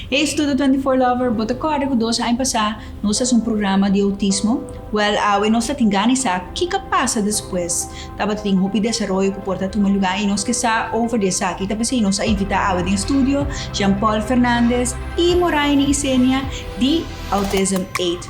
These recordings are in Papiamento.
Hey Studio 24 Lover, bo ta kòrda ku dos aña pasá nos hasi un programa di outismo? Wèl, awe nos ta tin gana di sa kiko a pasa despues. Tabata tin hopi desaroyo ku por ta tuma lugá i nos ke sa over di esaki. Ta p'esei nos a invitá awe den studio Jean Paul Fernandez i Moraini Isenia di Autism Aid.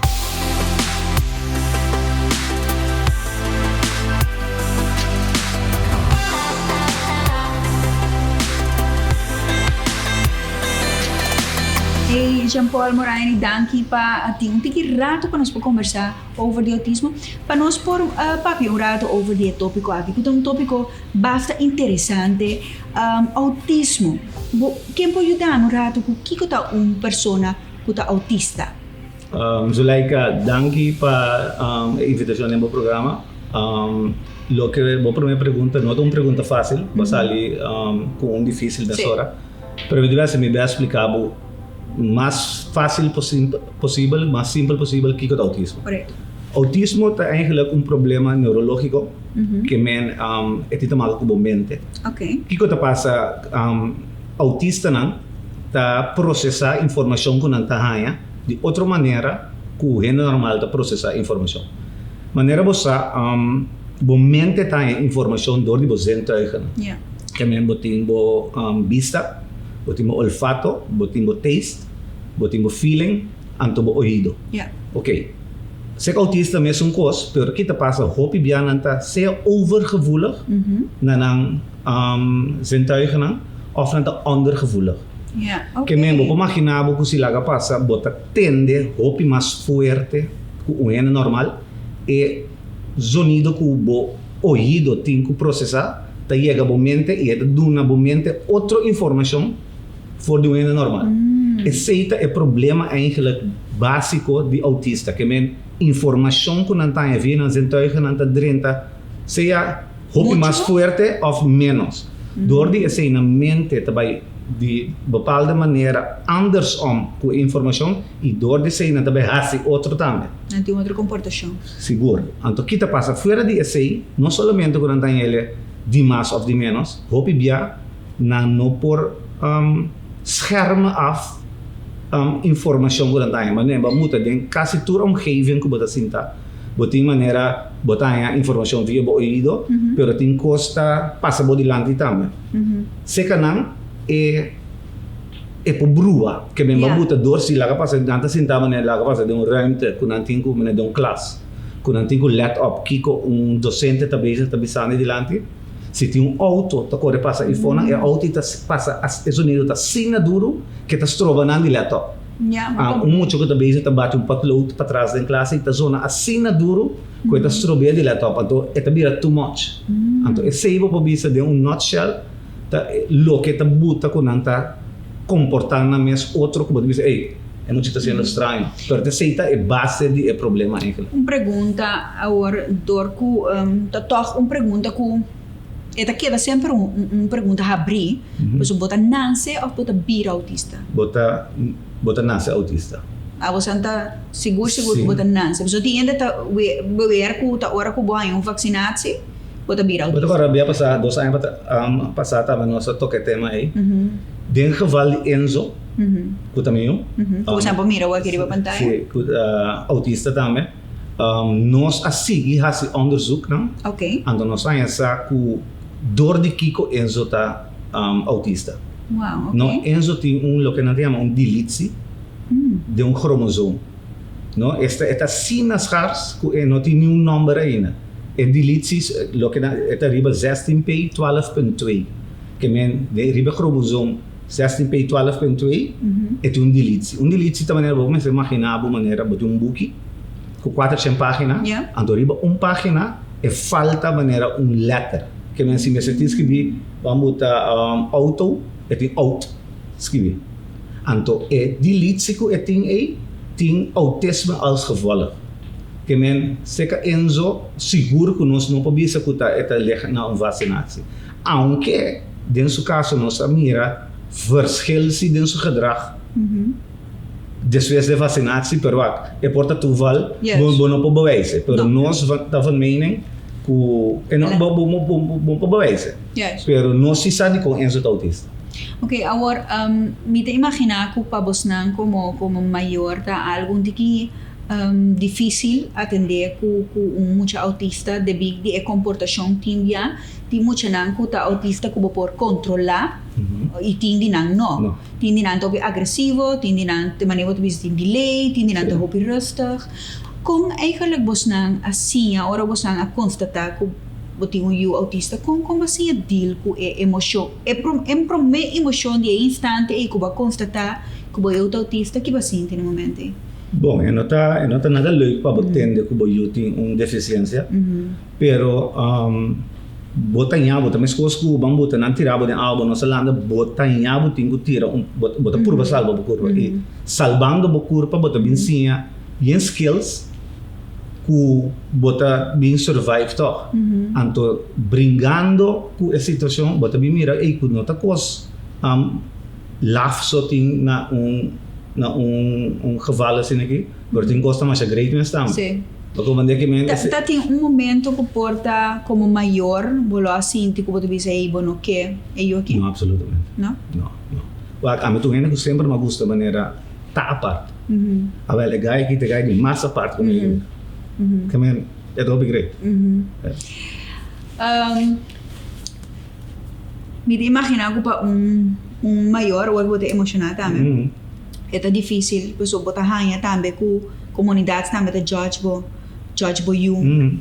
Hey Jean Paul Moraini, danki pa tin un tiki rato pa nos por conversa over di autismo. Pa nos por papia un rato over di e topico aki, cu ta un topico basta interesante, autismo. Bo, ken por yuda mi un rato cu kico ta un persona cu ta autista? Zuleika, danki pa e invitacion den bo programa. Loke bo prome pregunta no ta un pregunta facil, bo a sali cu un dificil mesora. Pero mi ta haci mi best splica bo mas facil posibel, mas simpel posibel kico ta autismo. Autismo ta eigenlijk un problema neurologico ke men e tin te maka cu bo mente. Kico ta pasa? Autistanan ta procesa informacion cu nan ta haña di otro manera cu hende normal ta procesa informacion. Manera bo sa, bo mente ta haña informacion door di bo zintuigennan. Ke men bo tin bo bista, bo tin bo olfato, bo tin bo taste, bo tin bo feeling, anto bo oido. Ok. Sek autista mesun cos, pero ki ta pasa hopi bia nan ta sea overgevoelig na nan zintuigennan of nan ta ondergevoelig. Ke men bo por magina bo ku si laga pasa bo ta tende hopi mas fuerte ku un hende normal, e zonido ku bo oido tin ku prosesá ta yega bo mente i e ta duna bo mente otro informashon for di un hende normal. Esei ta e problema eigenlijk básiko di autista, ke men informashon ku nan ta haña via nan zintuigennan ta drenta sea Hopi mas fuerte of menos. Door di esei nan mente ta bai di bepaalde manera anders om ku e informashon i door di esei nan ta bai hasi otro tambe. Nan tin otro komportashon. Sigur. Anto ki ta pasa fuera di esei, no solamente ku nan ta hele di mas of di menos, hopi bia nan no por schermen af informashon ku nan ta haña. Manera bo a muta den kasi tur omgeving ku bo ta sinta. Bo tin manera bo ta haña informashon via bo oido, pero tin kos ta pasa bo dilanti tambe. Seka nan e e por brua, ke men ba buta dor si laga pasa, nan ta sinta manera laga pasa den un ruimte ku nan tin ku manera den un klas, ku nan tin ku let op kiko un dosente ta bezig ta bisando e dilanti. Si tin un outo ta kore pasa eifonan, e outo ta pasa e zonido ta asina duru ke ta stroba nan di let op. Un mucha ku ta bezig ta bati un potlood patras den klas i ta zona asina duru ku e ta strob'é di lèt op. Anto e ta bira too much. Anto esei bo por bisa den un nutshell ta loke ta buta ku nan ta komportá nan mes otro ku bo ta bisa ey e mucha ta siendo straño. Pero ta esei ta e base di e problema eigenlijk. Un pregunta awor dor ku ta tòg un pregunta ku e ta keda semper un pregunta habrí, pasobra bo ta nase òf bo ta bira autista? Bo ta bo ta nase autista. Abo san ta sigur sigur ku bo ta nase. Pasobra tin hende ta beweer ku ta ora ku bo haña un vaksinatie bo ta bira autista. Bo ta kòrda bia pasá, dos aña pasá tambe nos a toka e tema ei. Den geval di Enzo, ku ta mi yu. Ku bo san por mira awor aki riba pantaya. Si, ku ta autista tambe. Nos a sigui hasi onderzoeknan. Anto nos a haña sa ku dor di kiko Enzo ta autista. No, Enzo tin un loke nan ta yama un dilitsi den un kromosoom. No, esta e ta asina schars ku e no tin niun nòmber ainda. E dilitsi loke nan e ta riba zestien p twaalf punt twee. Ke men den riba e kromosoom zestien p twaalf punt twee e tin un dilitsi. Un dilitsi ta manera bo mester imaginá bo manera bo tin un buki ku kuatershen página, anto riba un página e falta manera un lèter. Ke men si mester tin skibí ban buta outo, e tin out skibí. Anto e dilitsi ku e tin ei tin outisme als gevolg. Ke men seka Enzo sigur ku nos no por bisa ku ta e ta lig na un vasinatsi. Aunke den su kaso nos a mira verschil si den su gedrag. Despues de vaccinatie, pero wak, e por ta toeval, bo, bo no por bewijzen. Pero nos ta van mening ku, e no, bo, bo, bo, bo, bo por bewijzen. Pero nos si sa dikon Enzo ta autista. Ok, awor mi ta imaginá ku pa bosnan komo komo mayor ta algu un tiki difísil atendé ku ku un mucha autista debí di e komportashon tin bia. Tin muchanan ku ta autista ku bo por kontrolá i tin di nan no. Tin di nan ta hopi agresivo, tin di nan te manera bo ta bisa tin delay, tin di nan ta hopi rustig. Kon eigenlijk bosnan a siña ora bosnan a konstatá ku bo tin un yu autista? Kon kon bo a siña deal ku e emoshon, e e promé emoshon di e instante ei ku bo a konstatá ku bo yu ta autista, ki bo a sinti na e momento ei? Bon, e no ta e no ta nada leuk pa bo tende ku bo yu tin un defisiensia, pero bo ta ña bo ta meskos ku ban buta nan tira bo den awa bo no sa landa, bo ta ña bo tin ku tira un bo bo ta purba salba bo kurpa i salbando bo kurpa bo ta bin siña yen skills ku bo ta bin survive tòg. Anto bringando ku e situashon bo ta bin mira ey ku no ta kos laf so tin na un na un un geval asina aki pero tin kos ta masha great mes tambe. Bo comprende ki men Ta ta tin un momento ku por ta komo mayor bo lo a sinti ku bo ta bisa ey bo no ke e yu aki? No absolutamente. No? No no. Wak ami ta un hende ku semper mi a gusta manera ta apart. Awel e guy aki ta e guy di mas apart ku mi a yuda. Ke men e ta hopi great. Mi ta imagina ku pa un un mayor ora ku bo ta emoshoná tambe e ta difísil pasobra bo ta haña tambe ku komunidat tambe ta judge bo, judge bo yu,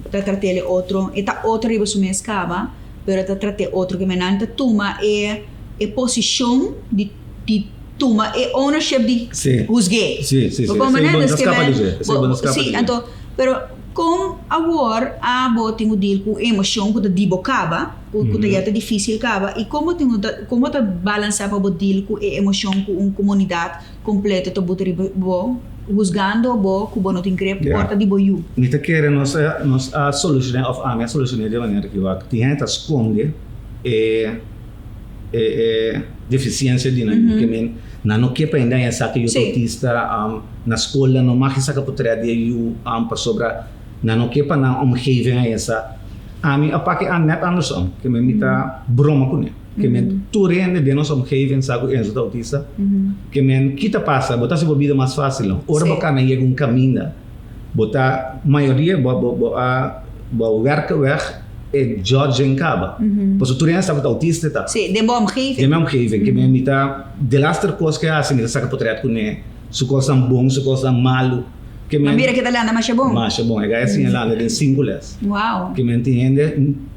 ta trat'é otro, e ta otro riba su mes kaba pero ta trat'é otro ke men nan ta tuma e e posishon di di tuma e ownership di huzg'é. Sí, sí, sí. Bo Esei bo no ta skapa di dje. Esei bo no skapa di dje. Sí, anto, pero kon awor abo tin ku deal ku emocion ku ta di bo kaba, ku ku ta ya ta dificil kaba, i kon bo tin ku ta, kon bo ta balansa pa bo deal ku e emocion ku un komunidat kompleto ta buta riba bo, huzgando bo ku bo no tin grip por ta di bo yu? Mi ta kere nos a nos a solushoné òf ami a solushoné di e manera ki wak tin hende ta skonde e e e deficiencia di nan yu ke men nan no ke pa hende haña sa ke yu ta autista na skol nan no mag saka potret di e yu pasobra nan no ke pa nan omgeving haña sa. Ami a paki an net andersom ke men mi ta broma kuné ke men tur hende den nos omgeving sa ku Enzo ta autista ke men kita pasa bo ta hasi bo bida mas facil no ora bo kana yega un kaminda bo ta mayoria bo bo bo a bo a werk weg e judging kaba. Pasobra tur hende sa ku ta autista ta. Sí, den bo omgeving. Den mi omgeving. Ke mi ta delaster kos ke hasi mi ta saka potret kuné. Su kosnan bon, su kosnan malu. Ke men. Ma mira ke ta landa masha bon. Masha bon. E gai a siña landa den sinku les. Wow. Ke men tin hende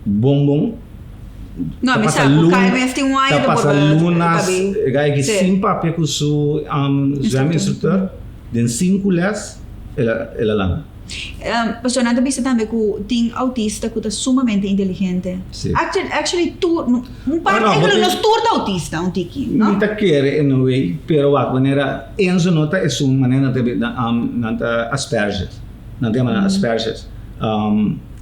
bon bon. No, mi sa ku KMF tin un aña ta pasa lunas. E gai aki sin papia ku su zwem-instrukteur den sinku les el a landa. Pasobra nan ta bisa tambe ku tin autista ku ta sumamente inteligente. Sí. Actually tur, un parte, no, no, nos tur ta autista un tiki, no? Mi ta kere in a way, pero wak manera Enzo no ta esun manera nan ta nan ta Asperger, nan ta yama nan Asperger.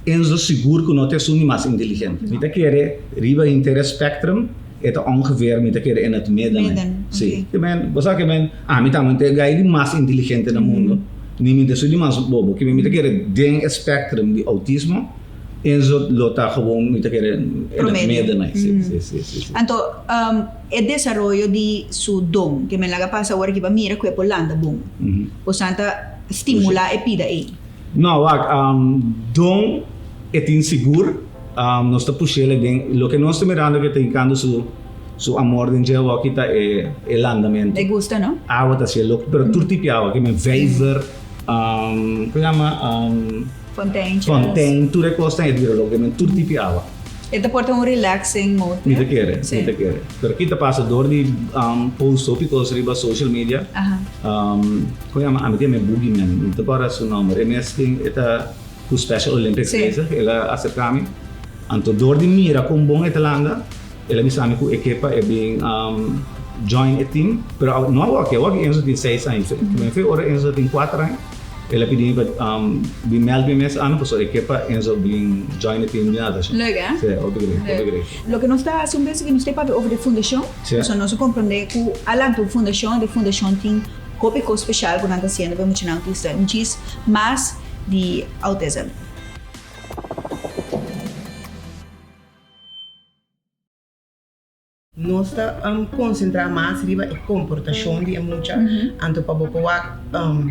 Enzo sigur ku no ta esun di mas inteligente. Mi ta kere riba henter e spectrum e ta ongeveer mi ta kere in het midden. Midden, oké. Sí. Ke men, bo sa ke men, ami tambe ta e guy di mas inteligente na mundo. Ni mi ta su di mas bobo. Ke men mi ta kere den e spectrum di autismo, Enzo lo ta gewoon mi ta kere in het midden. Sí, sí, sí, sí, sí. Anto, e desaroyo di su don, ke men laga pasa awor aki pa mira ku e por landa bon. Bosan ta stimula e pida ei? No, wak, don e tin sigur. Nos ta push'el den loke nos ta mirando ke ta hinkando su su amor den dje awoki ta e e landamentu. E gusta no? Awa ta hasié loko pero tur tipo di awa ke men vijver ku yama Fonteintjes. Fontein tur e kosnan e ta bira loko ke men tur tipo di awa. E ta porta un relaxing mode. Mi ta kere mi ta kere pero ki ta pasa dor di post hopi kos riba social media ku yama ami ta yama e boogeyman mi ta kòrda su nòmber e mes tin e ta Ku Special Olympics bezig, el a aserká mi. Anto dor di mira kon bon e ta landa, el a bisa mi ku e ke pa e bin join e team. Pero no awor aki, awor aki Enzo tin seis aña. Mi fe ora Enzo tin kuater aña, el a pidi mi pa bin mèld mi mes ami pasobra e ke pa Enzo bin join e team di natashon. Leuk hè? Sí, hopi great, hopi great. Loke nos ta hasi un bes aki nos ta papia over di fundashon, pasobra nos a komprondé ku a lanta un fundashon, e fundashon tin hopi kos speshal ku nan ta hasiendo pa e muchanan autista. Djis mas di autism. Nos ta konsentrá mas riba e komportashon di e mucha, anto pa bo por wak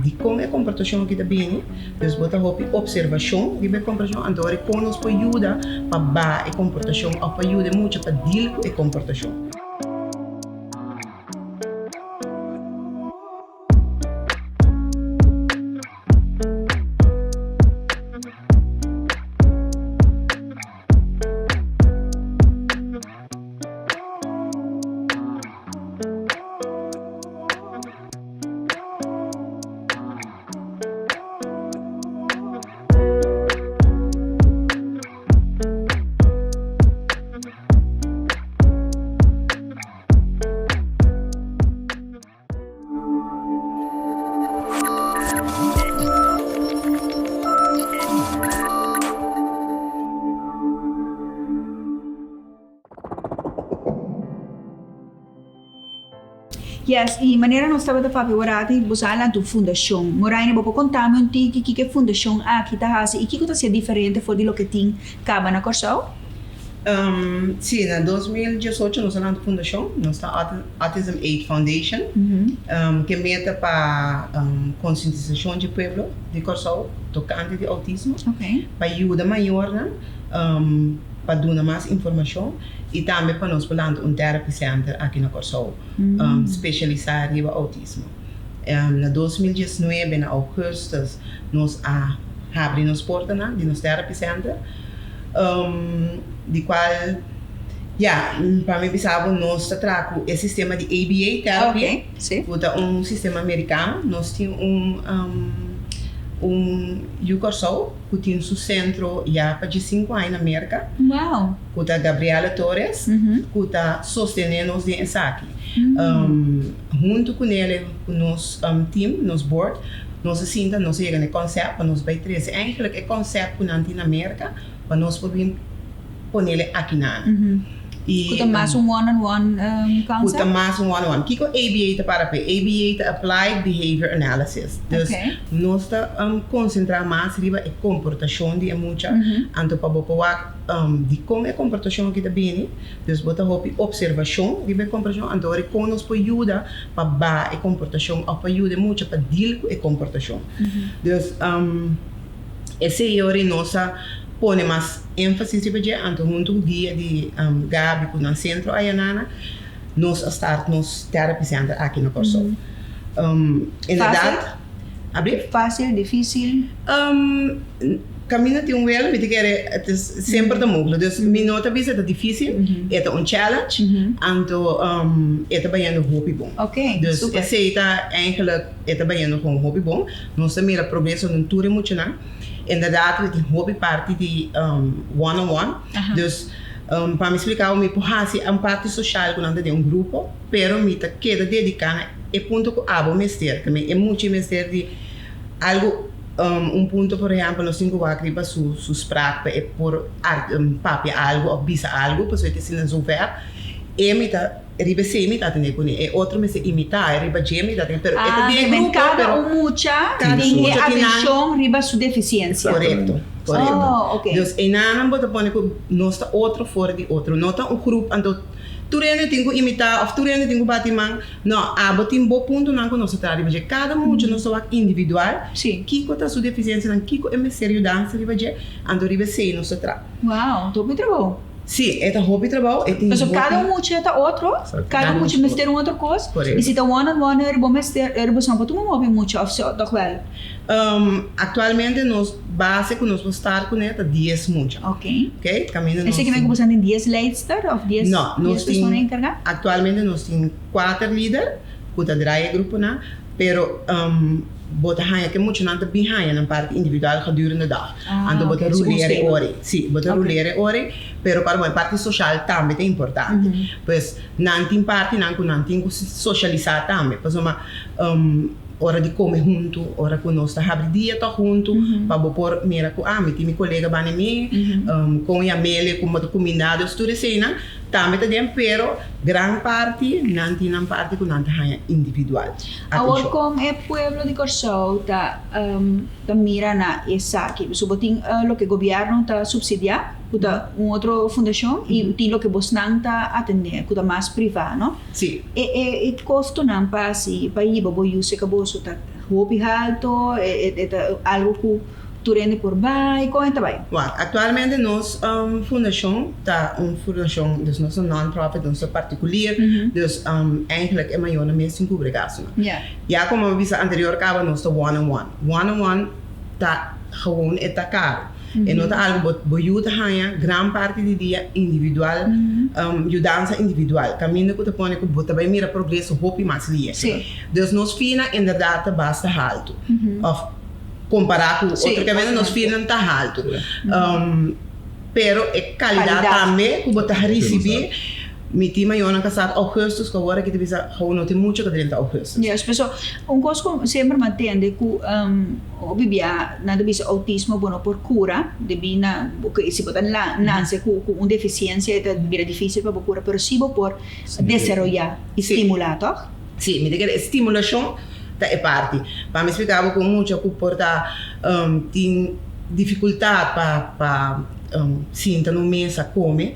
dikon e komportashon aki ta bini. Dus bo ta hopi opservashon riba e komportashon, anto ora kon nos por yuda pa baha e komportashon òf pa yuda e mucha pa deal ku e komportashon. Yes, y manera nos tabata papia awor bo sa lanta un fundacion. Moraine, bo por contami un tiki kiko e fundacion aki ta haci y kiko ta hacié diferente for di loke tin caba na Corsou? Si, na 2018 nos a lanta un fundacion, nos ta Autism Aid Foundation, ku meta pa konsientisashon di pueblo di Kòrsou tokante di outismo, pa yuda mayornan pa duna mas informashon i tambe pa nos por lanta un therapy center aki na Kòrsou spesialisá riba outismo. Na 2019 na ougùstùs nos a habri nos portanan di nos therapy center di kual Ya, pa mi bisa bo nos ta traha ku e sistema di ABA therapy, Ok, si. ku ta un sistema merikano. Nos tin un un yu Kòrsou ku tin su sentro ya pa diesinku aña na Merka, Wow. ku ta Gabriela Torres, ku ta sostené nos den esaki. Huntu ku nele ku nos team, nos board, nos a sinta, nos a yega na e konsèpt pa nos bai trese eigenlijk e konsèpt ku nan tin na Merka pa nos por bin ponele akinan. Y, Ku ta mas un one-on-one concept? Ku ta mas un one-on-one. Kiko ABA ta para p'e? ABA ta Applied Behavior Analysis. Dus nos ta konsentrá mas riba e komportashon di e mucha. Anto pa bo por wak dikon e komportashon aki ta bini. Dus bo ta hopi opservashon riba e komportashon. Anto ora kon nos por yuda pa baha e komportashon òf pa yuda e mucha pa deal ku e komportashon. Dus Esei ora nos a pone mas énfasis riba dje, anto huntu ku guia di Gaby ku nan sentro Ayanana, nos a start nos therapy center aki na Kòrsou. Inderdat, abri? Fásil, difísil? Kaminda tin un wel, mi ta kere semper ta mogelijk. Dus mi no ta bisa ta difísil, e ta un challenge, anto e ta bayendo hopi bon. Dus esei ta eigenlijk. E ta bayendo gewoon hopi bon. Nos ta mira progreso den tur e muchanan. Inderdaad mi tin hopi parti di one on one. Dus pa mi splica bo mi por haci un parti social cu nan ta den un grupo, pero mi ta keda dedica na e punto cu abo mester. Te e mucha mester di algo un punto por ehempel nos tin cu wak riba su su spraak pa e por papia algo of bisa algo pasobra e ta asina zover. E mi ta. Riba esei mi ta tene kuné. E otro mester imitá, e riba dje mi ta tene, pero e ta Ah, den e ke men grupo, kada pero un mucha kada tin e mucha tin nan. atenshon riba su defisiensia. Korekto, korekto. Oh, oké. Dus einan bo ta pone ku nos ta otro for di otro. No ta un grup, anto tur hende tin ku imitá òf tur hende tin ku bati man. No, abo tin bo puntonan ku nos ta traha riba dje. Kada mucha nos ta wak individual, Sí. kiko ta su defisiensianan, kiko e mester yudansa riba dje, anto riba esei nos ta traha. Wow, hopi trabou. Sí, e ta hopi trabou, e tin Pasobra hopi. kada un mucha ta otro, Exacto. kada un mucha mester un otro kos, Korekto. i si ta one on one er bo mester, er bo no por tuma hopi mucha of so, tòg wèl? Aktualmente nos base ku nos por start kuné ta dies mucha. Ok. Ok, kaminda nos Esei ke men ku tin. bo sa tin dies leidster of dies, No, dies nos persona tin, enkargá? aktualmente nos tin kuater lider ku ta draai e gruponan, pero bo ta haña ke muchanan ta bin haña nan parti individual gedurende dag. Ah, Anto bo ta ok, segun rulera e schema. ora ei. Sí, bo ta Ok. rulera e ora ei, pero para bo e parti social tambe ta importante. Pues nan tin partinan ku nan tin ku socialisá tambe, pasobra ora di kome huntu, ora ku nos ta habri dia tòg huntu, pa bo por mira ku ah mi tin mi kolega banda mi, kon yam'el, kon bo ta kumindá, dus tur eseinan. tambe ta den, pero gran parti nan tin nan parti ku nan ta haña individual Awor atenshon. kon e pueblo di Kòrsou ta ta mira na esaki? Pasobra bo tin loke gobièrnu ta supsidiá, ku ta un otro fundashon, i tin loke bosnan ta atendé, ku ta mas privá, no? Sí. E e e kostonan pa hasi pa hiba bo yu serka boso ta hopi halto? E e ta algu ku tur hende por bai? Kon e ta bai? Wak, aktualmente nos fundashon ta un fundashon, dus nos ta non-profit, nos ta partikulier, dus eigenlijk e mayornan mes tin kubri gastunan. Ya komo mi bisa anterior kaba nos ta one on one. One on one ta gewoon e ta karu. E no ta algu bo bo yu ta haña gran parti di dia individual, yudansa individual, kaminda ku ta pone ku bo ta bai mira progreso hopi mas lia. Dus nos fee nan inderdat ta basta haltu. Òf kompará ku otro kaminda nos fee nan ta haltu. Pero e kalidat tambe ku bo ta risibí, mi tin mayornan ka sa augustus ku awor aki ta bisa gewoon no tin mucha ku drenta augustus. Yes, paso un kos ku semper mi a tende ku hopi bia nan ta bisa outismo bo no por kura debí na si bo ta nase ku un defisiensia e ta bira difisil pa bo kura pero si bo por desaroyá i stimulá tòg? Sí, mi ta kere e stimulashon ta e parti. Pa mi splika bo ku un mucha ku por ta tin difikultat pa pa sinta na un mesa kome,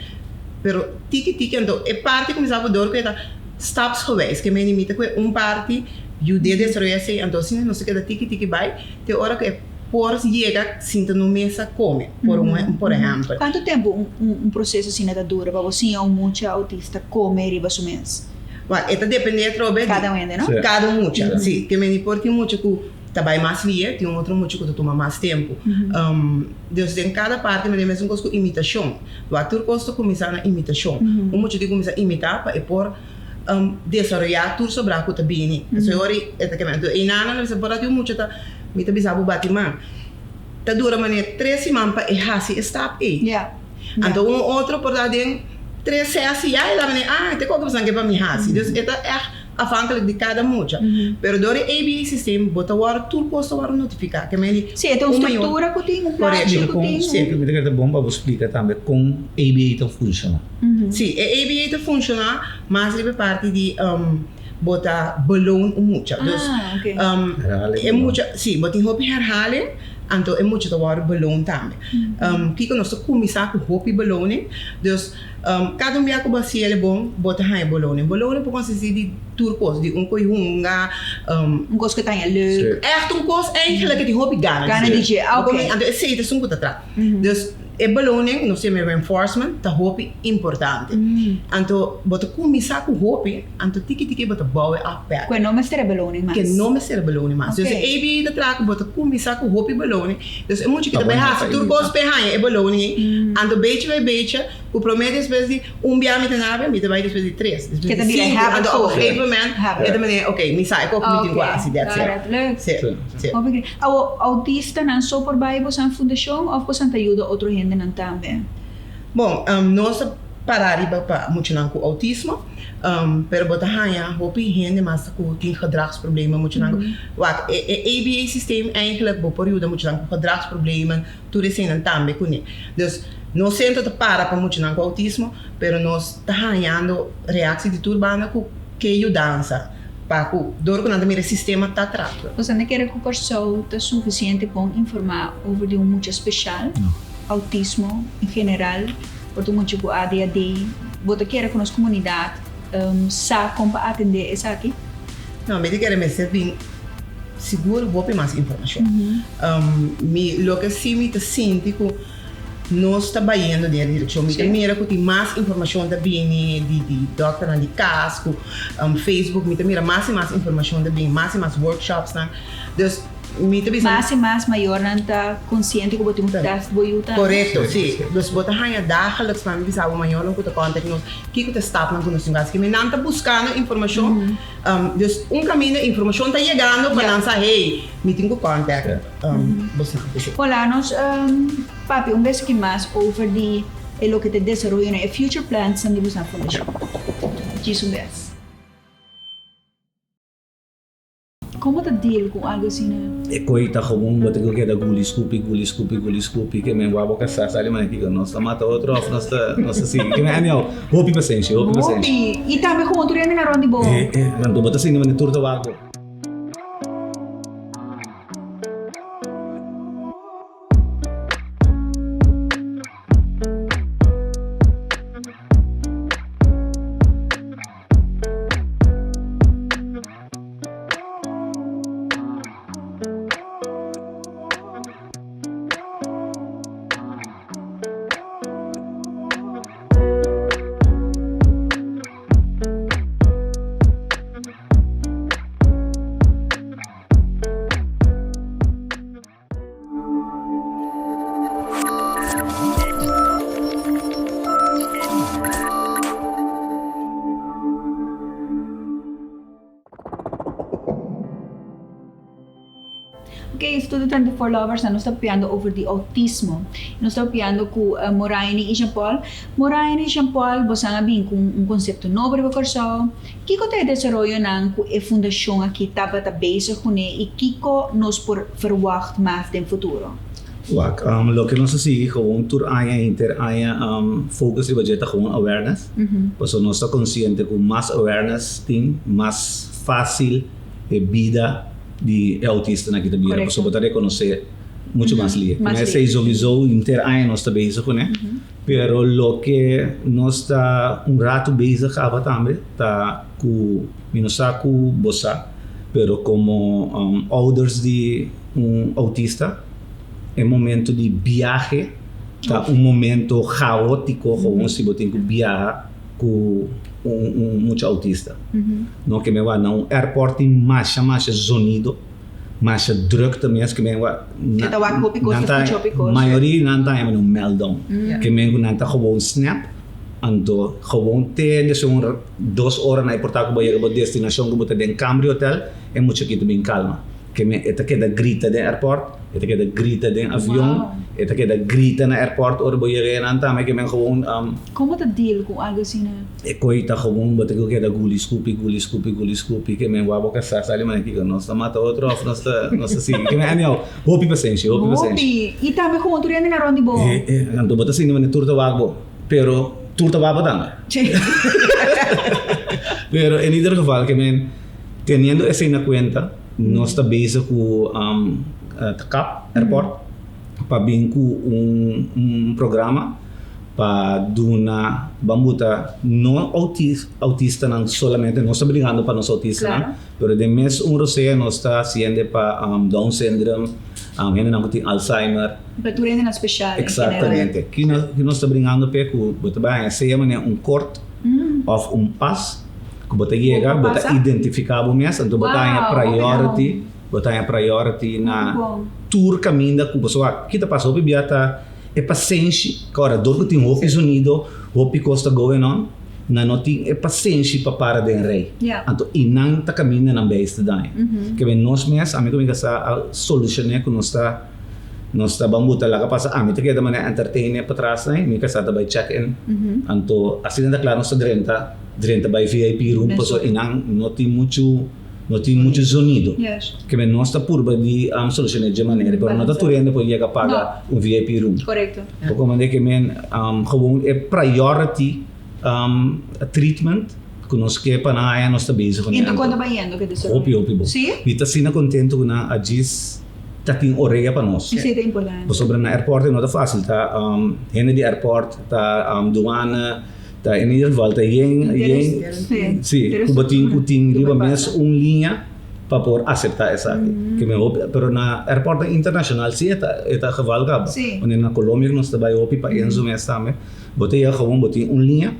pero tiki tiki anto e parti kuminsá ku dor ku e ta stapsgewijs, ke meni mi ta kue un parti yud'é desaroyá esei, anto asina nos ta keda tiki tiki bai te ora ku e por yega sinta na un mesa kome, por un por ehèmpel. Kuantu tempu un proseso asina ta dura pa bo siña un mucha outista kome riba su mes? Wak, e ta depende atrobe di. Kada un hende, no? Kada un mucha, si. Ke meni por tin mucha ku ta bai mas lie, tin un otro mucha ku ta tuma mas tempu. Dus den kada parti manera mesun kos ku imitashon. Wak, tur kos ta kuminsá na imitashon. Un mucha tin kuminsá imitá pa e por desaroyá tur sobrá ku ta bini. Pasobra e ora e ta kemá. Enton einan nan bisa por a tin un mucha ta, mi ta bisa bo bati man. Ta dura manera tres siman pa e hasi e stap ei. Anto un otro por ta den tres sesi ya e ta mene ah te koke pasobra ke pa mi hasi. Dus e ta ègt afhankelijk di kada mucha. Pero dor e ABA systeem bo ta wòrdu tur kos ta wòrdu notifiká. Ke mei di Sí, e ta un struktura ku tin, un plachi ku tin. Sí, mi ta kere ta bon pa bo splika tambe kon ABA ta funshoná. Sí, e ABA ta funshoná mas riba e parti di bo ta beloon un mucha. Dus e mucha, sí, bo tin hopi herhaling. Anto e mucha ta wòrdu beloon tambe. Kiko nos ta kuminsá ku hopi beloning. Dus kada un bia ku bo hasi el bon, bo ta haña beloning. Beloning por konsistí di tur kos, di un koi hunga. Un kos ku ta haña leuk. Ègt un kos eigentlik ku tin hopi gana Gana di dje, ah oké. Anto esei ta esun ku ta traha. Dus e beloning, nos yama e reinforcement, ta hopi importante. Anto bo ta kuminsá ku hopi, anto tiki tiki bo ta bou e af bèk. Ku e no mester e beloning mas. Ku e no mester e beloning mas. Dus e ABA ta traha ku bo ta kuminsá ku hopi beloning. Dus e mucha ki ta bai hasi tur kos pa e haña e beloning ei. Anto bechi bai bechi, ku promé despues di un bia mi ta nabe, mi ta bai despues di tres, despues di sinku. Anto op un gegeven moment e ta manera, oké, mi sa e kos ku mi tin ku hasi, that's it. Leuk. Sí, sí. Awor, autistanan so por bai boso fundashon òf boso ta yuda otro hendenan tambe? Bon, nos ta para riba pa muchanan ku outismo, pero bo ta haña hopi hende mas ku tin gedragsproblemen, muchanan ku, wak, e ABA systeem eigenlijk bo por yuda muchanan ku gedragsproblemen, tur eseinan tambe kuné. Dus, nos sentro ta para pa muchanan ku outismo, pero nos ta hañando reaksi di tur banda ku ke yudansa pa ku dor ku nan ta mira e sistema ta traha. Boso ta kere ku Kòrsou ta sufisiente bon informá over di un mucha speshal? Autismo en general, por ta un mucha ku ADHD, bo ta kere ku nos komunidat sa kon pa atendé esaki? No, mi ta kere mester bin sigur hopi mas informashon. Mi loke si mi ta sinti ku nos ta bayendo den e direkshon. Mi ta mira ku tin mas informashon ta bini di di dòkternan di kas, ku Facebook mi ta mira mas i mas informashon ta bini, mas i mas workshopsnan. Dus Mi ta bisa. Mas i mas mayornan ta konsiente ku bo tin un tèst bo yu ta. Korekto, si. Dus bo ta haña dageliks pa mi bisa bo mayornan ku ta kontak nos kiko ta stapnan ku nos tin ku hasi. Kimen nan ta buskando informashon. Dus un kaminda informashon ta yegando pa nan sa, hey, mi tin ku kontak bosnan. Hola, nos papia un bes aki mas over di e loke ta desaroyo na e future plans nan di bosnan fundashon. Djis un bes. Kon bo ta deal ku algu asina? E koi ta gewoon bo ta keda guli skupi guli skupi guli skupi ke men wak bo kasá sali manera kiko nos ta mata otro òf nos ta nos ta sigui ke men anyhow hopi pasenshi hopi pasenshi. Hopi i tambe gewoon tur hende na rònt di bo. E e anto bo ta sinti manera tur ta wak bo. Ok, Studio 24 Lovers, nos ta papiando over di autismo. Nos ta papiando ku eh, Moraine i Jean Paul. Moraine i Jean Paul, bosan a bin ku un konsepto nobo riba Kòrsou. Kiko ta e desaroyonan ku e fundashon aki tabata bezig kuné i kiko nos por verwagt mas den futuro? Wak, loke nos a sigui gewoon tur aña hinter aña focus riba dje ta gewoon awareness. Pasobra nos ta konsiente ku mas awareness tin, mas fásil e bida di e autistanan aki ta bira. Pasobra bo ta rekonosé muchu mas lihe. Esei sowieso hinter aña nos ta bezig kuné. Pero loke nos ta un ratu bezig kaba tambe ta ku mi no sa ku bo sa, pero komo ouders di un autista e momento di biahe ta un momento chaotiko gewoon si bo tin ku biaha ku un mucha autista. No ke mi wak na un airport tin masha masha zonido. Masha drukte mes ke men wa Ke ta wak hopi kos, nan ta ta skucha hopi kos. mayoria nan ta haña un meltdown. Ke men ku nan ta gewoon snap anto gewoon te esun dos ora na e porta ku bo yega bo destinashon ku bo ta den Cambri hotel e mucha ki ta bin kalma. Ke men e ta keda grita den airport, e ta keda grita den avion, e ta keda grita na airport ora bo yega einan tambe ke men gewoon. Kon bo ta deal ku algu asina? E koi ta gewoon bo ta ku keda guli skupi guli skupi guli skupi ke men wak bo kasá sali manera kiko nos ta mata otro òf nos ta nos ta sigui ke men anyhow hopi pasenshi hopi pasenshi. Hopi i tambe gewoon tur hende na rònt di bo. E e anto bo ta sinti manera tur ta wak bo pero tur ta wak bo tambe. Pero en ieder geval ke men teniendo esei na kuenta nos ta bezig ku ta kap airport pa bin ku un un programa. Pa duna ban buta no autistanan solamente, nos ta brigando pa nos autistanan, pero den mes un rosea nos ta haciende pa Down syndrome, hendenan ku tin Alzheimer. Pa tur hendenan special en general. Exactamente. Ki nos ta bringando p'e ku bo ta bai haña sea manera un kort òf un pas ku bo ta yega, bo ta identifiká bo mes, anto bo ta haña priority, bo ta haña priority na tur kaminda ku bo sa wak. Ki ta pasa hopi bia ta. E pasenshi, ku ora dor ku tin hopi zonido, hopi kos ta going on, nan no tin e pasenshi pa para den rei. Anto i nan ta kaminda nan beis ta daña. Kebe nos mes, ami ku mi kasá a solushoné ku nos ta nos ta ban buta laga pasa, ami ta keda manera entertaine patras nei, mi kasá ta bai check in. Anto asina ta kla nos ta drenta drenta bai VIP room pasobra i nan no tin muchu. No tin muchu zonido. Ke men nos ta purba di soluciona dje manera, pero no ta tur hende por yega paga un VIP room. Bo comprende ke men gewoon e priority treatment ku nos ke pa nan haya nos ta bezig ku nan. Ento kon ta bayendo ke desaroyo? Hopi hopi bon. Mi ta asina contento ku nan a djis ta tin orea pa nos. Esei ta importante. Pasobra na airport no ta facil ta hende di airport ta douane. Ta in ieder geval ta yen yen si ku bo tin ku tin riba mes un liña pa por aseptá esaki. Ke men hopi pero na airportnan internashonal si e ta e ta geval kaba. Wanneer na Colombia ku nos ta bai hopi pa Enzo mes tambe bo ta yega gewoon bo tin un liña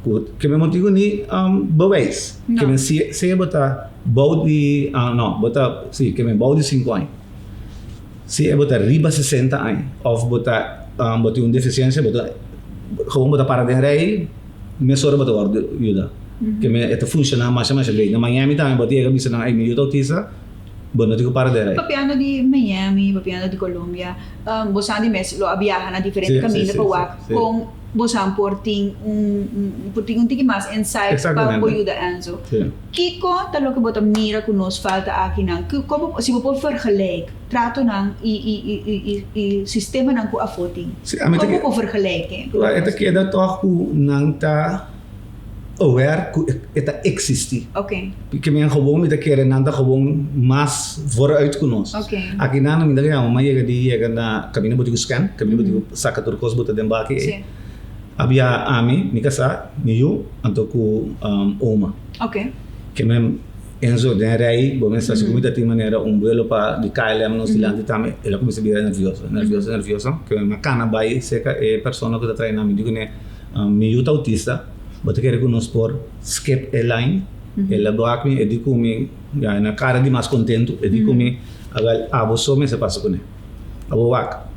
ku ke men bo tin ku ni bewijs. Ke men si sea bo ta bou di no bo ta si ke men bou di sinku aña. Si e bo ta riba 60 aña of bo ta bo tin un defisiensia bo ta gewoon bo ta para den rei mesora bo ta wòrdu yuda. Ke men e ta funshoná masha masha bien. Na Miami tambe bo ta yega bisa nan ey mi yu ta outista bo no tin ku para den rei. Papiando di Miami, papiando di Colombia, bo sa di mes lo a biaha na diferente kaminda pa wak kon. bosan por tin un por tin un tiki mas insight pa por yuda Enzo. Kiko ta loke bo ta mira ku nos falta akinan? Komo si bo por vergelijk tratonan i i i i sistemanan ku afó tin? Komo bo por vergelijk e? E ta keda tòg ku nan ta aware ku e ta eksistí. Ke men gewoon mi ta kere nan ta gewoon mas vooruit ku nos. Akinan mi ta yama mi a yega di yega na kaminda bo tin ku scan, kaminda bo tin ku saka tur kos bo ta den baki ei. A biaha ami, mi kasá, mi yu, anto ku oma. Ke men Enzo den rei bo mester si ku mi ta tin manera un buelo pa di KLM nos dilanti tambe el a kuminsá bira nervioso, nervioso, nervioso. Ke men a kana bai serka e persona ku ta traina mi di kuné. Mi yu ta autista, bo ta kere ku nos por skip e line? El a wak mi, e di ku mi, ya, na kara di mas kontentu, e di ku mi, Awel, abo so mester pasa kuné. Abo wak,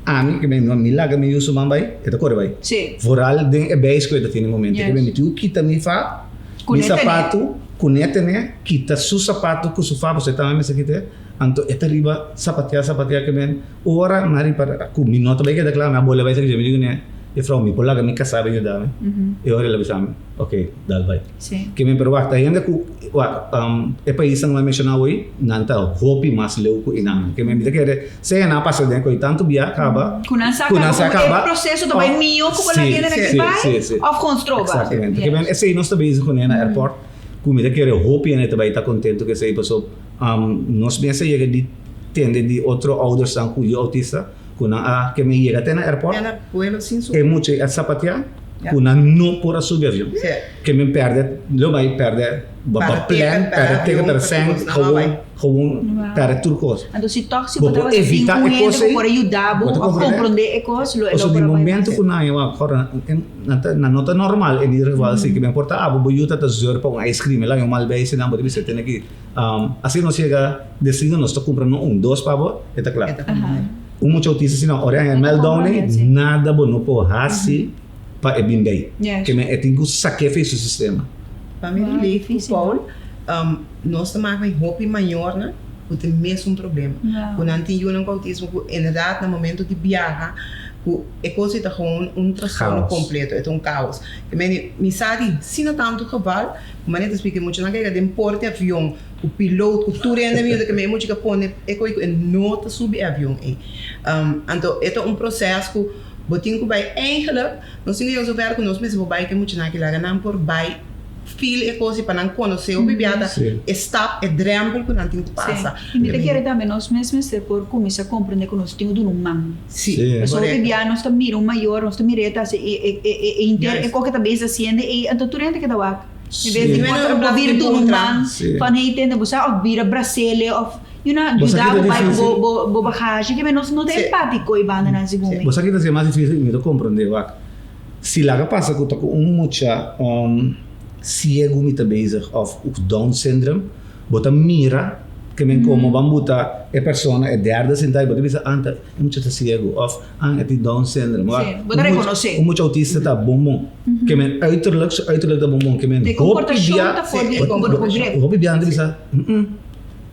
ami, ke mi, mi laga mi yu su man bai, e ta kore bai. Vooral den e beis ku e ta tin e momento. Ke mi tin ku kita mi fa, mi sapatu, kuné tene, kita su sapatu ku su fa, pasobra e tambe mester kit'é. Anto e ta riba sapatea, sapatea ke men. Ora mi a ripara ku mi no ta bai keda kla, mi a bole bai serka dje, mi di kuné, Jefrou, mi por laga mi kasá bai yuda mi? E ora el a bisa mi, Ok, dal bai. Ke men, pero wak, ta hende ku, wak, e paisnan ku mi a menshoná awor, nan ta hopi mas leu ku einan. Ke men, mi ta kere, sea nan a pasa den ku ei tantu bia kaba, Ku nan sa kaba, ku e proseso ta bai mihó ku bo laga hende nan ki bai, òf kon stroba. Eksaktamente. Ke men, esei nos ta bezig kuné na airport, ku mi ta kere hopi hende ta bai ta kontentu ku esei, pasobra Nos mes a yega di tende di otro oudersnan ku yu autista ku nan a ke men yega te na airport, e mucha a sapatia ku nan no por a subi avion. Ke men perde, lo bai perde bo plan, perde ticket, perde sèn, gewoon, gewoon perde tur kos. Anto si tòg si bo tabata tin un hende ku por a yuda bo òf komprondé e kos, lo e lo por a bai mas. Pasobra di momento ku nan a wak, Nan no ta normal en ieder geval si ke men por ta abo bo yu ta ta zeur pa un ice cream el a un mal bay si nan bo ta bisa tene ki asina nos yega destino nos ta cumpra no un dos pa bo e ta kla un mucha autista si nan ora e meltdown ey nada bo no por haci pa e bin bay ke men e tin ku sake fe su sistema. Pa mi relate ku Paul nos ta maka hopi mayornan ku tin mesun problema ku nan tin yunan ku autismo ku inderdaad na momento di biaha ku E kos ei ta gewoon un trastorno kompleto, e ta un kaos. Te mende, mi sa di sina tantu geval, ku manera ta splika e muchanan ka yega den port di avion, ku piloot, ku tur hende mi yuda ke me e mucha ka pone e koe ku e no ta subi e avion ei. Anto e ta un proses ku bo tin ku bai eigenlijk, nos tin ku yega zover ku nos mester por bai ku e muchanan aki laga nan por bai feel e kos ei pa nan konosé hopi bia ta e stap, e drèmpel ku nan tin ku pasa. Sí. I mi ta kere tambe nos mes mester por kuminsá komprendé ku nos tin ku duna un man. Sí. Pasobra hopi bia nos ta mira un mayor, nos ta mira e ta hasi e e e e inter e koke ta bezig hasiendo ei, anto tur hende keda wak. En bes di por ta bira duna un man van hey tende bo sa of bira brasele of you know yuda bo bai ku bo bo bo bagashi ke nos no ta empatiko e bandanan segun mi. Bo sa ki ta ser mas dificil mi ta comprende wak. Si laga pasa ku ta ku un mucha ciego mi ta bezig of down syndrome bo ta mira ke men komo ban buta e persona e derde sinta i bo ta bisa ah ta e mucha ta ciego of ah e tin down syndrome. Sí, bo ta reconoce. Un mucha autista ta bon bon. Ke men uiterlijk su uiterlijk ta bon bon ke men De hopi comportacion bia ta for di bo no por grip. Hopi bia nan ta bisa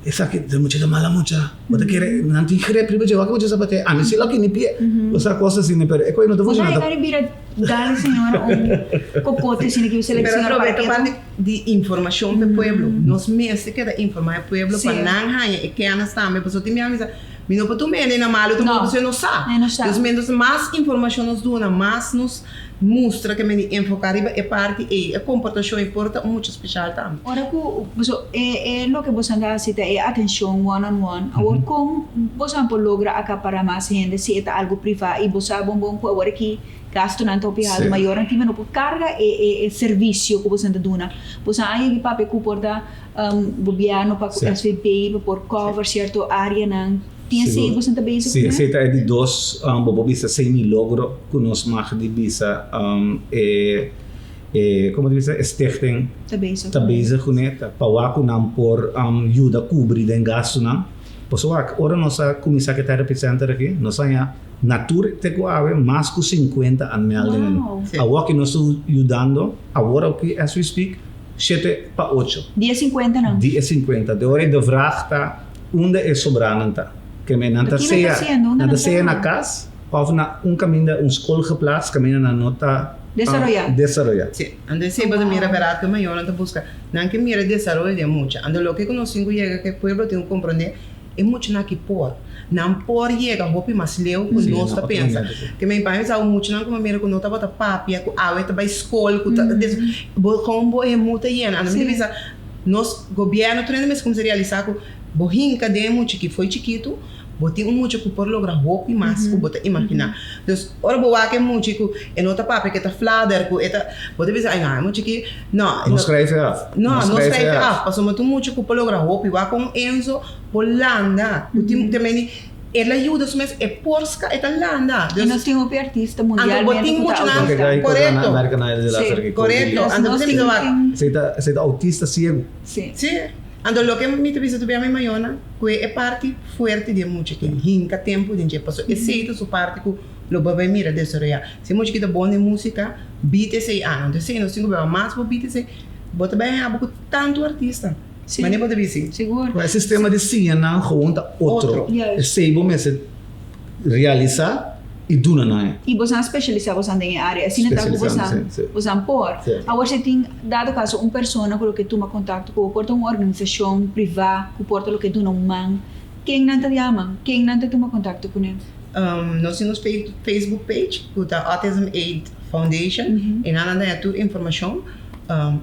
esaki e mucha ta mala mucha bo ta kere nan tin grip riba dje wak e mucha sa ami si lo kini pie osea cos asina pero e koe no ta Bo funciona. sa e bira dal señora un cocote asina ki Pero selecciona atrobe para ta ketu. parti di informacion pa e pueblo. Nos mester keda informa e pueblo pa nan haña e kennis tambe pasobra tin bia mi sa mi no por tuma hende na malo tampoco pasobra e no sa. Dus mientras mas informacion nos duna mas nos mustra ke men di enfoca riba e parti ey e comportacion ey por ta un mucha special tambe. Ora ku boso e e loke boso ta hasi ta e atencion one on one awor kon boso por logra acapara mas hende si e ta algo priva y bo sa bon bon ku awor aki Gastunan ta hopi haltu, mayornan tin no por carga e e e servicio cu boso ta duna. Boso a yega papia cu por ta gobierno pa cu SVB pa por cover cierto areanan. Tin esey boso ta bezig cu? Si, esey ta e di dos bo por bisa semi logro cu nos mag di bisa e e como ta bisa e stichting ta bezig cune ta pa wak cu nan por yuda cubri den gastunan. Pasobra wak ora nos a cuminsa cu e therapy center aki nos a haña. Na tur te ku awe mas ku 50 aanmeldingen. Awor ki nos ta yudando, awor aki as we speak, shete pa ocho. Di e 50 nan? Di e 50. De ora de vraag ta unda e sobranan ta. Ke men nan ta sea, nan ta sea na kas. òf na un kaminda un skol geplaats kaminda nan no ta Desaroyá. desaroyá. Sí, anto esei bo ta mira bèrdat ku e mayornan ta buska. Nan ke mira e desaroyo di e mucha. Anto loke ku nos tin ku yega ku e pueblo tin ku komprondé e muchanan aki por. Nan por yega hopi mas leu ku nos ta pensa. Ke mi pa mi sa muchanan ku mi mira ku no tabata papia, ku awe ta bai skol, ku ta bo kon bo e muta yena. Anto mi ta bisa nos gobièrnu tur hende mester kuminsá realisá ku bo hinka den e mucha ki foi chikitu, Bo tin un mucha ku por logra hopi mas ku bo ta imaginá. Dus, ora bo wak e mucha ku e no ta papia, ku e ta flader, ku e ta, bo ta bisa, ay no, e mucha aki, no. No schrijf e af. No, no schrijf e af. Pasobra bo tin un mucha ku por logra hopi. Wak kon Enzo por landa. Ku tin, te meni, el a yuda su mes, e por ska, e ta landa. Dus, I nos tin hopi artista mundialmente ku ta autista. Korekto. Korekto. Anto bo ta bisa wak. Esei ta autista siegu. Sí. Sí. Anto loke mi ta bisa tur bia mi mayornan, ku e parti fuerte di e mucha ki hinka tempu den dje, pasobra esei ta su parti ku lo bo bai mira desaroyá. Si e mucha ki ta bon den músika, bit esei an. Anto esei nos tin ku beba mas bo bit esei, bo ta bai haña bo ku tantu artista. Manera bo ta bisa. Sigur. E sistema di siña nan gewoon ta otro. Esei bo mester realisá i duna nan e. I bosan spesialisá bosan den e área, asina ta ku bosan bosan por. Awor si tin dado kaso un persona ku lo ke tuma kontakto ku bo, por ta un organisashon privá ku por ta lo ke duna un man, ken nan ta yama? Ken nan ta tuma kontakto kuné? Nos tin nos Facebook page ku ta Autism Aid Foundation i nan nan ta haña tur informashon.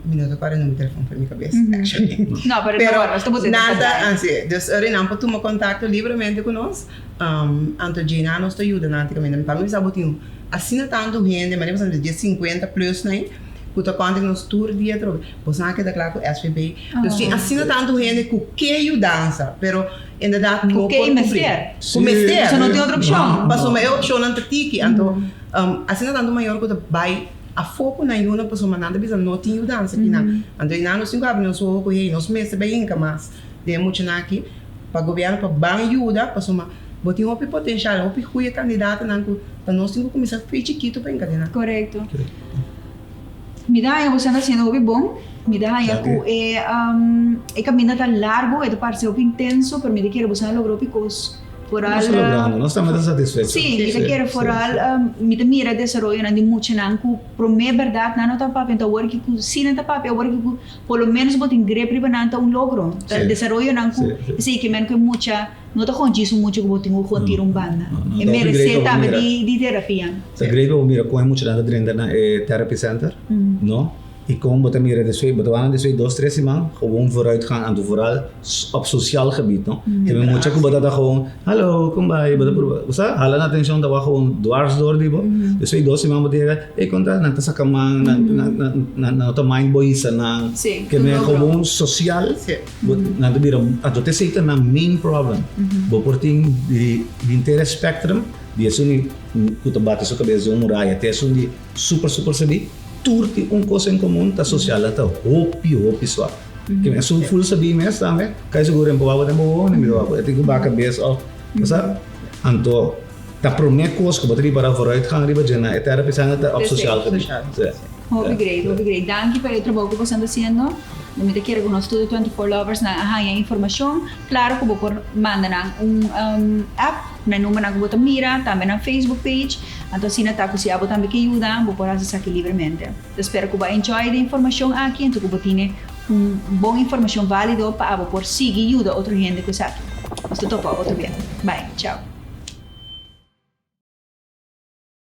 Mi no ta kòrda e number di telefòn for mi kabes actually. No, pero no wòrdu, nos ta bote nan ta, si, dus ora nan por tuma kontakto libremente ku nos. Anto djina nos ta yuda nan tikamente. Pa mi sa bo tin asina tantu hende, manera bo sa dje sinkuenta plus nai, ku ta kontak nos tur dia atrobe. Bo sa keda kla ku SVB. Dus tin asina tantu hende ku ke yudansa, pero inderdaad no por kubri. Ku ke mester. Ku mester. Pasobra no tin otro opshon. Pasobra e opshonnan ta tiki. Anto asina tantu mayor ku ta bai afó ku nan yunan pasobra nan ta bisa no tin yudansa kinan. Anto einan nos tin ku habri nos wowo ku hey nos mester bai hinka mas den e muchanan aki. Pa gobierno pa ban yuda pasobra bo tin hopi potencial, hopi goeie kandidatonan ku ta nos tin ku kuminsá fe chikito pa enkadena. Korekto. Mi ta haña boso ta hasiendo hopi bon. Mi ta haña ku e e kaminda ta largu, e ta parse hopi intenso, pero mi ta kere boso a logra hopi kos. Foral. Nos ta logrando, nos tambe ta satisfecho. Sí, mi ta kere foral mi ta mira desaroyonan di muchanan ku promé bèrdat nan no ta papia, anto awor ki ku si nan ta papia awor ki ku Por lo menos bo tin grip riba nan ta un logro. Ta desaroyonan ku esei ke men ku e mucha no ta kon djis un mucha ku bo tin ku kon tira un banda. E meresé tambe di terapia. Ta great pa bo mira kon e muchanan ta drenta na e therapy center, no? I kon bo ta mira despues, bo ta wak nan despues dos tres siman gewoon vooruitgang anto vooral op sociaal gebied, no? Te men mucha ku bo ta ta gewoon hallo kon bai bo ta purba bo sa hala nan atencion ta wak gewoon dwars door di bo despues dos siman bo ta yega ey kon ta nan ta saka man nan nan no ta mind bo hisa nan ke men gewoon social bo nan ta bira anto te esey ta nan main problem bo por tin di henter e spectrum di esun di ku ta bati su kabes den un muraya te esun di super super sabí tur tin un kos en komun ta social nan ta hopi hopi swak. Ke men su ful sabí mes tambe, kai sigur en por den bo wowo, mi ta wak, e tin ku baka bes òf, bo sa? Anto ta promé kos ku bo ta ripará vooruitgang riba dje na e therapy center ta op sosial gebied. Sí. Hopi great, hopi great. Danki pa e trabou ku boso ta hasiendo. Mi ta kere ku nos Studio 24 Lovers nan a haña informashon. Klaro ku bo por manda nan un app na e numbernan ku bo ta mira, tambe nan Facebook page. Anto asina ta ku si abo tambe ke yuda, bo por hasi esaki libremente. Ta spera ku bo a enjoy di informashon aki anto ku bo tine un bon informashon válido pa abo por sigui yuda otro hende ku esaki. Nos ta topa otro bia. Bai, chao.